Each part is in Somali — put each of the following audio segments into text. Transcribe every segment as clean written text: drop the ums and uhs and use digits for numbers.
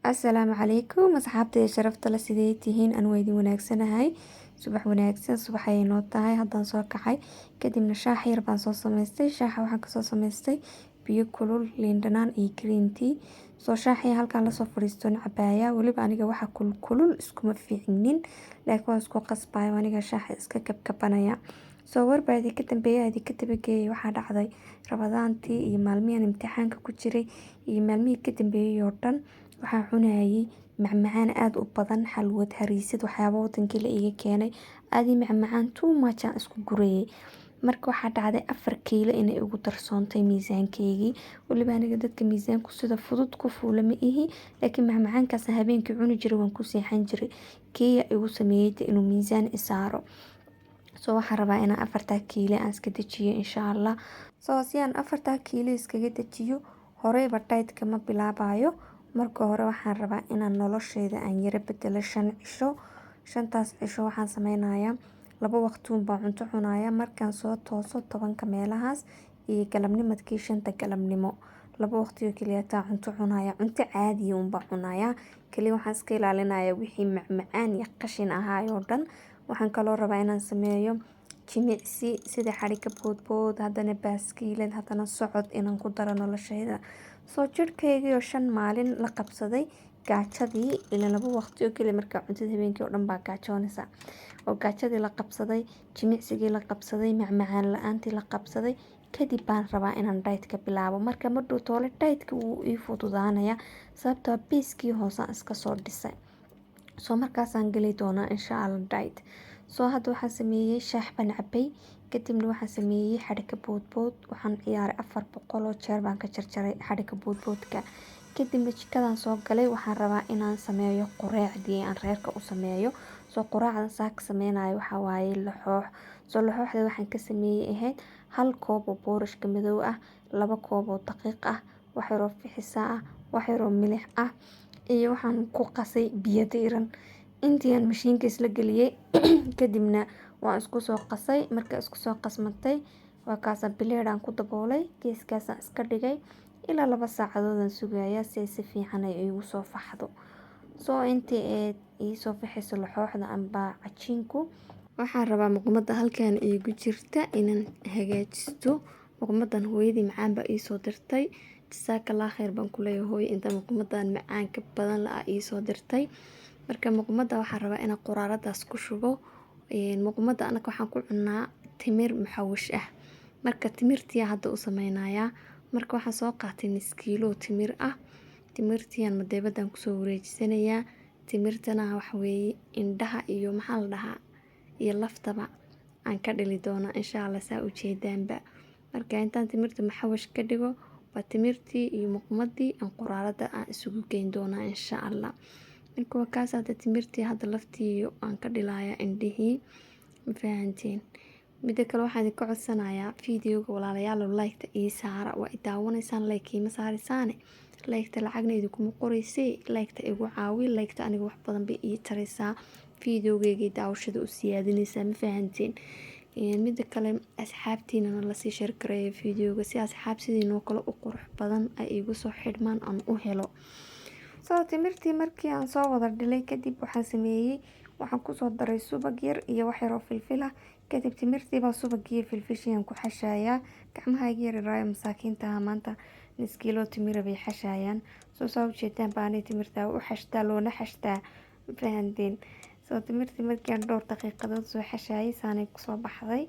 Asalaamu calaykum asxaabtayda sharafta leh, sidee tihiin? Aan waa idin wanaagsanahay. Subax wanaagsan, subax ayay noo tahay. Haddaan soo kacay, kadibna shaax yar baan soo samaystay. Shaaxa waxaan kasoo samaystay biyo kulul, liin dhanaan iyo green tea. Soo shaaxii halkaan lasoo fadhiistoon cabaaya. Weliba aniga waxa kulkulul iskuma fiicnin, laakiin waan isku qasbayo, aniga shaaxa iska kabkabanaya. Soo warbaa idinka dambeeya, idinka dabageeyay. Waxaa dhacday Ramadaantii iyo maalmihan imtixaanka ku jiray iyo maalmihii ka dambeeyay oo dhan, waxaan cunayay macmacaan aada u badan, xalwad, hariisad, waxyaabo wadankii la iiga keenay, aada macmacaan too much aan isku gurayay. Marka waxaa dhacday 4 kiilo inay igu darsoontay miisaankeygii. Weliba aniga dadka miisaanku sida fudud ku fuula ma ihi, laakiin macmacaankaas habeenkii cuni jiray, waan ku seexan jiray. Kiya igu sameeyey inuu miisaan isaaro. So waxaan rabaa inaan 4-taa kiilo aan iska dejiyo, insha Allah. So si aan 4-taa kiilo iskaga dejiyo, horeyba dietka ma bilaabayo. Marka hore waxaan rabaa inaan nolosheyda aan yara bedelo 5 cisho. 5-taas cisho waxaan sameynayaa laba waqti baan cunto cunaya: markaan soo tooso 10-ka meelahaas iyo galabnimadkii 5-ta galabnimo. Laba waqti oo kaliya taa cunto cunaya, cunto caadiya unbaa cunaya. Kaliya waxaan iska ilaalinaya wixii macmacaan iyo qashin ahaay oo dhan. Waxaan kaloo rabaa inaan sameeyo jimicsi, sida xadhigga boodbood, haddana baaskiilad, haddana socod inaan ku daro nolosheyda. Soo jirhkaygii oo 5 maalin la qabsaday gaajadii, ilaa laba waqti oo kaliya markaa cuntada, habeenkii oo dhan baa gaajoonaysa, oo gaajadii la qabsaday, jimicsigii la qabsaday, macmacaan la-aantii la qabsaday, kadib baan rabaa inaan dietka bilaabo. Marka madhow toole dietka wuu ii fududaanaya, sababtoo base-kii hoosaan iska soo dhisay. Soo markaasaan geli doonaa, insha Allah, diet. Soo hadda waxaan sameeyey shaax baan cabay, kadibna waxaan sameeyey xadhigga boodbood. Waxaan ciyaaray 400 oo jeer baan ka jarjaray xadhigga boodboodka. Kadibna jikadan soo galay. Waxaan rabaa inaan sameeyo qureecdii aan reerka u sameeyo. Soo quraacdan saaka sameynayo waxaa waaye laxoox. Soo laxooxda waxaan ka sameeyey ahayd 1 koob oo boorashka madow ah, 2 koob oo daqiiq ah, wax yaroo fixisa ah, wax yaroo milix ah, iyo waxaan ku qasay biyo diiran. Intii aan mashiinka isla geliyey, kadibna waan isku soo qasay. Marka isku soo qasmatay, waa kaasa bileedhaan ku daboolay, geeskaasaan iska dhigay. Ilaa 2 saacadood aan sugayaa si ay si fiican ay iigu soo faxdo. Soo intii ay iisoo faxayso laxooxda amba cajiinku, waxaan rabaa muqmada halkan iigu jirta inaan hagaajisto. Muqmadan hooyadii macaan baa iisoo dirtay. Jasaakallah khayr baan ku leeyahay, hooyo, inta muqmadan macaanka badan la iisoo dirtay. Marka muqmada waxaan rabaa inaan quraaradaas ku shubo. Muqmada anaka waxaan ku cunaa timir maxawish ah. Marka timirtii hadda u sameynayaa. Marka waxaan soo qaatay nus kiilo timir ah. Timirtiyan madeebadan kusoo wareejisanayaa. Timirtana waxa weeye indhaha iyo, maxaa la dhahaa, iyo laftaba aan ka dhili doonaa, insha Allah, saa ujeedaanba. Marka intaan timirta maxawash ka dhigo, waa timirtii iyo muqmadii aan quraarada aan isugu geyn doonaa, insha Allah. Marka waa kaas. Hadda timirtii hadda laftii aan ka dhilayaa indhihii, ma fahanteen? Mida kale, waxaan idinka codsanayaa videoga, walaalayaal, like-ta ii saara. Waa i daawanaysaan, like iima saaraysaane. Like-ta lacagna idinkuma qoreysay, like-ta igu caawi. Like-ta aniga wax badan bay ii taraysaa, videogeygii daawashada u siyaadinaysaa, ma fahanteen? Mida kale, asxaabtiinana lasii share gareeyo videoga, si asxaab sidiinoo kale u qurux badan ay igu soo xidhmaan aan u helo. Soo timirtii markii aan soo wada dhilay kadib, waxaan sameeyey, waxaan kusoo daray subag yar iyo wax yaroo filfil ah. Kadib timirtii baa subagii filfishii aan ku xashayaa. Gacmahayga yar yaraayo masaakiinta maanta nus kiilo timira bay xashayaan. Soo saa ujeedaan baanay timirta u xashtaa, loona xashtaa, fahanteen? Soo timirtii markii aan dhowr daqiiqadood soo xashayay, saanay kusoo baxday.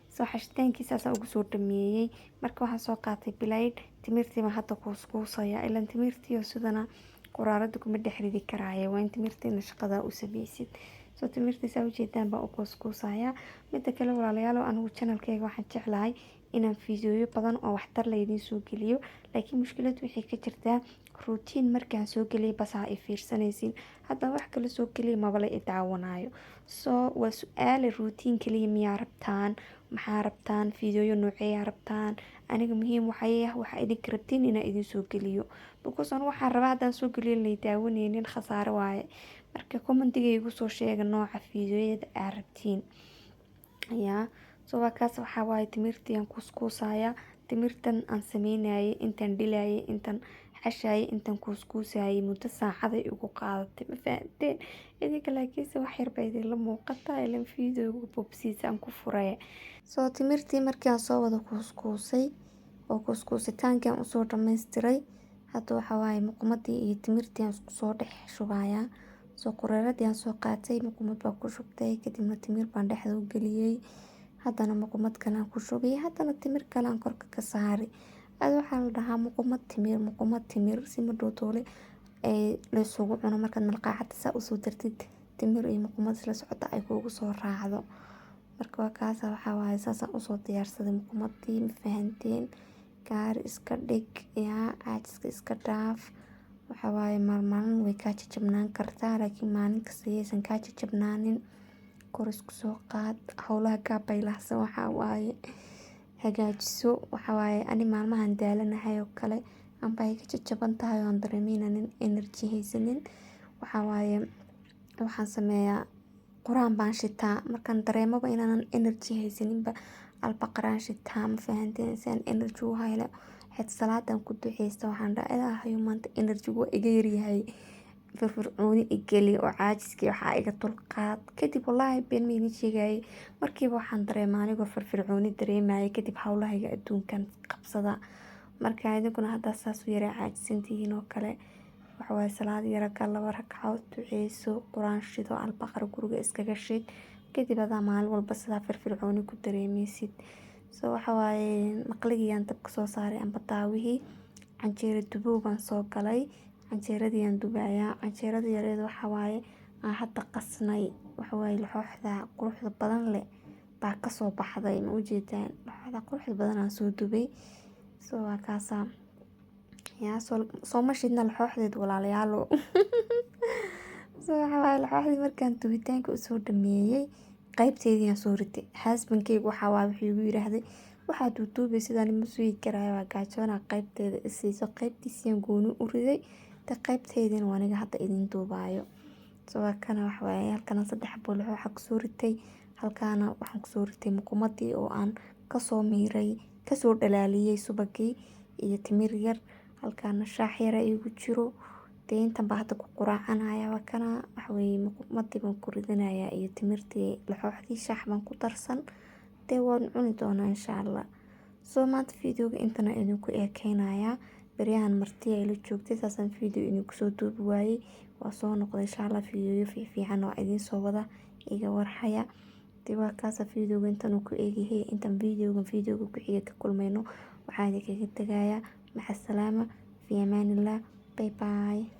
Soo xashitaankii saasaan ugu soo dhameeyey. Marka waxaan soo qaatay bilaydh, timirtii baan hadda kuuskuusaya. Ilaan timirtii oo sidana quraarada kuma dhex ridi karaaye, waa in timirtiina shaqada u sameysid. Soo timirtii saa ujeedaan baan u kuuskuusaya. Mida kale, walaalayaal, anigu channelkeyga waxaan jeclahay inaan fiidiyoyo badan oo waxtar la idiin soo geliyo, laakiin mushkiladu waxay ka jirtaa routine markaan soo geliyay basaa i fiirsanaysiin. Haddana wax kala soo geliya maba la i daawanayo. Soo waa su-aale: routine kaliya miyaa rabtaan? Maxaa rabtaan? Fiidiyoyo nooceeyaa rabtaan? Aniga muhiim waxay ah waxaa idinka rabtiin inaan idin soo geliyo, because anu waxaan rabaa haddaan soo geliyo lay daawaneynin, khasaare waaye. Marka commentiga igu soo sheega nooca fiidiyoyada aa rabtiin. Yaa, so waa kaas. Waxaa waaye timirtii aan kuuskuusaya. Timirtan aan sameynayay, intaan dhilayay, intaan. calacashayay, intaan kuuskuusayay muddo saacaday igu qaadatay, ma fahanteen idinka? Laakiinse wax yar baa idinla muuqataa, ilan videoga boobsiis aan ku furay. Soo timirtii markii aan soo wada kuuskuusay oo kuuskuusitaankii aan usoo dhammaystiray, hadda waxa waaye muqmadii iyo timirtii aan isku soo dhex shubayaa. Soo qureeradii aan soo qaatay, muqmad baa ku shubtay, kadibna timir baan dhexda u geliyey, haddana muqmad kale aan ku shubay, haddana timir kale aan korka ka saari. Ada waxaa la dhahaa muqmad timir, muqmad timir, si madhow toole ee laysugu cuno. Markaad malqacada saa usoo dartid, timir iyo muqmad isla socota ay kugu soo raacdo. Marka waa kaasa, waxaa waaye saasaan usoo diyaarsaday muqmadii, ma fahanteen? Gaari iska dhig yaa caajiska iska dhaaf. Waxa waaye maalmaalin way kaa jajabnaan kartaa, laakiin maalin kasta yaysan kaa jajabnaanin. Kor isku soo qaad, howlaha kaa baylahsan waxaa waaye hagaajiso. Waxa waaye ani maalmahan daalanahay oo kale amba ay ka jajaban tahay oo aan dareemaynin energy haysanin, waxaa waaye waxaan sameeyaa quraan baan shitaa. Markaan dareemaba inaanan energy haysaninba, Albaqaraan shitaa, ma fahanteen? Si aan energy u helo. Xitaa salaadan ku duceysta, waxaan dhahaa Ilaahayow, maanta energy waa iga yaryahay, firfircooni igeli oo caajiskii waxaa iga dulqaad. Kadib wallaahi been ma idin sheegayay, markiiba waxaan dareemaa anigoo firfircooni dareemaya. Kadib howlahayga adduunkan qabsada. Marka idinkuna haddaa saas u yara caajisantihiin oo kale, waxawaaye salaad yara gal, laba ragcadood duceyso, quraan shido, Albaqara guriga iskaga shid. Kadib adaa maalin walba sidaa firfircooni ku dareemeysid. So waxawaaye maqligii aan dabka soo saaray amba daawihii, canjeero dubow baan soo galay, canjeeradii aan dubayaa. Canjeerada yareed waxaa waaye aan hadda qasnay, waxawaaye laxooxda quruxda badan leh baa kasoo baxday, ma ujeedaan? Laxooxda quruxda badan aan soo dubay. So waa kaasaa yaa sooma shidna laxooxdeed, walaalayaalo. So waxaa waaye laxooxdii markaan dubitaanka usoo dhameeyey, qaybteydii aan soo ritay. Husbandkeyga waxaa waaye wuxuu igu yiraahday, waxaad duuduubay sidaan ma sugi karaayo, waa gaajoona, qaybteeda isiiso. Qaybtiisii gooni u riday, ta qaybteydina waa aniga hadda idin duubaayo. So waa kana, waxa waaye halkana saddex xabo laxooxa kusoo ritay, halkaana waxaan kusoo ritay muqmadii oo aan kasoo miiray, kasoo dhalaaliyey subagii iyo timir yar. Halkaana shaax yara igu jiro. Dee intan baa hadda ku quraacanaya. Waa kana, waxa weeye muqmadii baan ku ridanayaa iyo timirtii, laxooxdii, shaax baan ku darsan, dee waan cuni doonaa insha Allah. Soo maanta videoga intana idinku eekeynayaa. Baryahan marti ay la joogtay, saasaan video idinku soo duubi waayey. Waa soo noqday insha Allah, videoyo fiifiican oo idiin soo wada, iga warhaya. Dee waa kaasa, videoga intan ku eegyahay. Intaan videoga ku xiga ka kulmayno, waxaan idinkaga tegayaa maca salaama, fi amaanillah, bye bye.